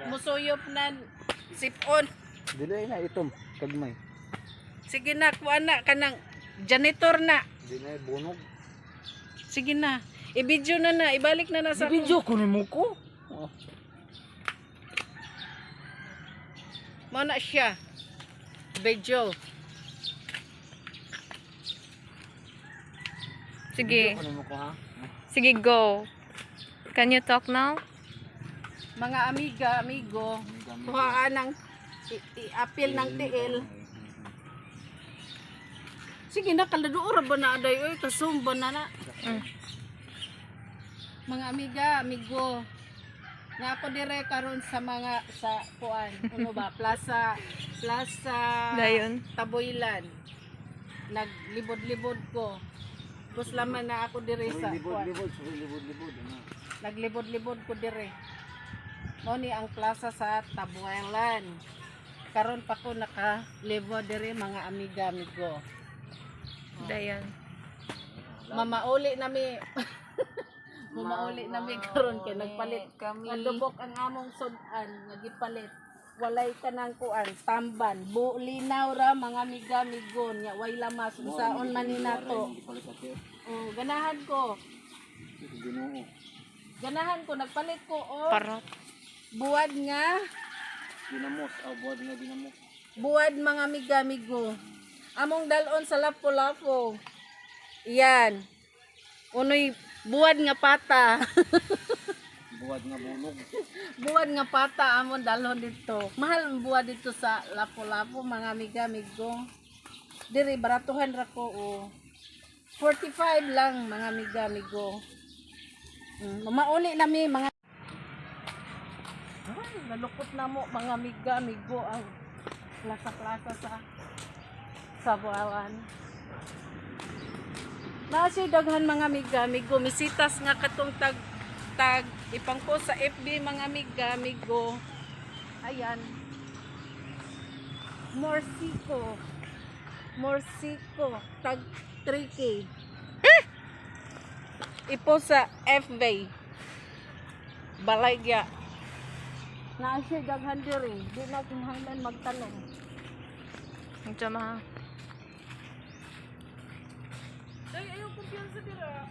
Musuyop na sipon. Dili na itom kagmay. Sige na, kuha na kanang janitor na. Di na bunog. Sige na. I-video na na, ibalik na na sa Video ko nimo ko. Oh. Mao na siya. Video. Sige. Video ko nimo ko ha. Sige, go. Can you talk now? Mga amiga, amigo, kuhaan ng i-apil ng tiil. Sige na, kaladuo ra ba na aday oy, kasumba na na. Mga amiga, amigo. Na ako dire karon sa mga sa kuan, ano ba, Plaza Plaza Dayon. Taboylan. Naglibod-libod ko. Tapos laman na ako dire sa Libod kuan. libod, sorry, libod libod. Ano? Naglibod-libod ko dire. Mao ni ang plaza sa Tabuelan. Karon pa ko nakalibod dire, mga amiga, amigo. Dayon. Mamauli na mi. Mamauli na mi karon kay nagpalit kami. Nalubok ang among sud-an nga gipalit. Walay kanang kuan, tamban, bu linaw ra, mga amiga, amigo, nya way lamas unsaon man ni nato. Gipalit ate. Oh, ganahan ko. Ginoo. Ganahan ko nagpalit ko og Parot. buwad nga Ginamos, aw buwad nga ginamos. Buwad, mga amiga-amigo. Among dalon sa Lapu-Lapu. Iyan. Unoy buwad nga pata. Buwad nga bunog. Buwad nga pata among dalon dito. Mahal ang buwad dito sa Lapu-Lapu, mga amiga-amigo. Diri baratuhan ra ko oh. 45 lang, mga amiga-amigo. Mamauli na mi mga. Ay, nalukot na mo, mga amiga-amigo, ang plaza-plaza sa Buawan. Nasi daghan, mga amiga, amigo, misitas nga katong tag tag ipangko sa FB, mga amiga, amigo. Ayan. Morsico. Morsico tag 3K. Ipo sa FB. Balay gya. Naa siya daghan diri, di na kinahanglan magtanong. Ang ma. Ay, ayaw kumpiyansa dira.